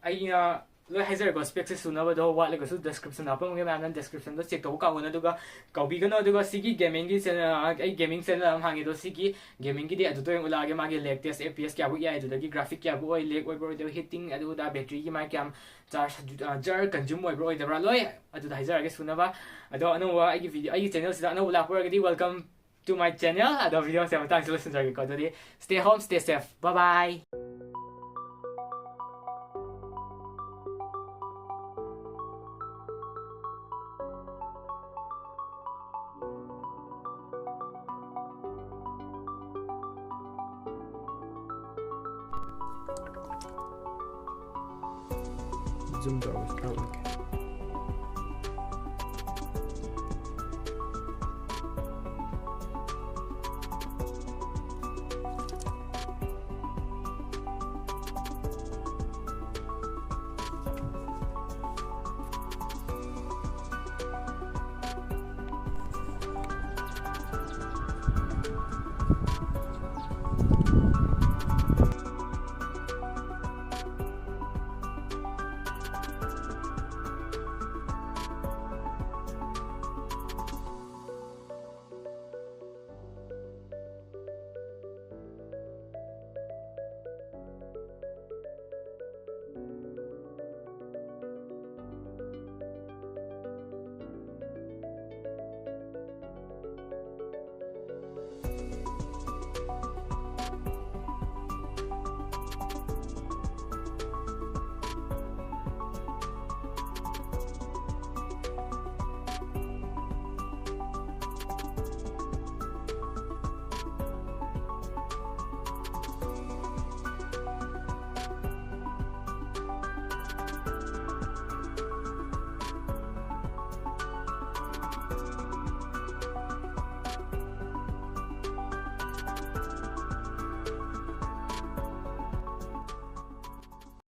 ꯑꯩꯅ ꯂꯣꯏ ꯍꯥꯏꯖꯔꯦꯀꯣ, ꯁ꯭ꯄꯦꯛꯁꯦ ꯁꯨꯅꯕꯗꯣ ꯋꯥꯠꯂꯒꯁꯨ ꯗꯦꯁꯀ꯭ꯔꯤꯞꯁꯟ ꯍꯥꯞꯄꯝꯒꯦ, ꯃꯌꯥꯝꯅ ꯗꯦꯁꯀ꯭ꯔꯤꯞꯁꯟꯗꯣ ꯆꯦꯛ ꯇꯧꯕ ꯀꯥꯎꯒꯅꯨ꯫ ꯑꯗꯨꯒ ꯀꯥꯎꯕꯤꯒꯅꯨ꯫ ꯑꯗꯨꯒ ꯁꯤꯒꯤ ꯒꯦꯃꯤꯡꯒꯤ ꯆꯦꯅꯦꯜ, ꯑꯩ ꯒꯦꯃꯤꯡ ꯆꯦꯅꯦꯜ ꯑꯃ ꯍꯥꯡꯉꯦ꯫ ꯑꯗꯣ ꯁꯤꯒꯤ ꯒꯦꯃꯤꯡꯒꯤꯗꯤ ꯑꯗꯨꯗ ꯑꯣꯏꯅ ꯎꯠꯂꯛꯑꯒꯦ꯫ ꯃꯥꯒꯤ ꯂꯦꯇꯦꯁ ꯑꯦꯐ ꯄꯤ ꯑꯦꯁ ꯀꯌꯥꯃꯨꯛ ꯌꯥꯏ, ꯑꯗꯨꯗꯒꯤ ꯒ꯭ꯔꯥꯐꯤꯛ ꯀꯌꯥꯃꯨꯛ ꯑꯣꯏ, ꯂꯦꯛ ꯑꯣꯏꯕ꯭ꯔꯥ ꯑꯣꯏꯗꯕ꯭ꯔꯥ, ꯍꯤꯇꯤꯡ, ꯑꯗꯨ ꯑꯗꯥ, ꯕꯦꯇ꯭ꯔꯤꯒꯤ ꯃꯥꯏ ꯀꯌꯥꯝ ꯆꯥꯔꯖ, ꯖꯔ ꯀꯟꯖ꯭ꯌꯨꯝ ꯑꯣꯏꯕ꯭ꯔꯥ ꯑꯣꯏꯗꯕ꯭ꯔꯥ, ꯂꯣꯏ ꯑꯗꯨꯗ ꯍꯥꯏꯖꯔꯛꯑꯒꯦ ꯁꯨꯅꯕ꯫ ꯑꯗꯣ ꯑꯅꯧꯕ ꯑꯩꯒꯤ ꯚꯤꯗꯤꯑꯣ, ꯑꯩꯒꯤ ꯆꯦꯅꯦꯜꯁꯤꯗ ꯑꯅꯧꯕ ꯂꯥꯛꯄ ꯑꯣꯏꯔꯒꯗꯤ welcome to my channel꯫ ꯑꯗꯣ ꯚꯤꯗꯤꯑꯣꯁꯦ ꯃꯇꯥꯡꯁꯤ ꯂꯣꯏꯁꯤꯟꯖꯔꯒꯦꯀꯣ꯫ ꯑꯗꯨꯗꯤ stay home, stay safe, bye bye꯫ ꯖꯨꯝ ꯇꯧꯔꯒꯁꯨ ꯈꯔ ꯎꯠꯂꯛꯀꯦ꯫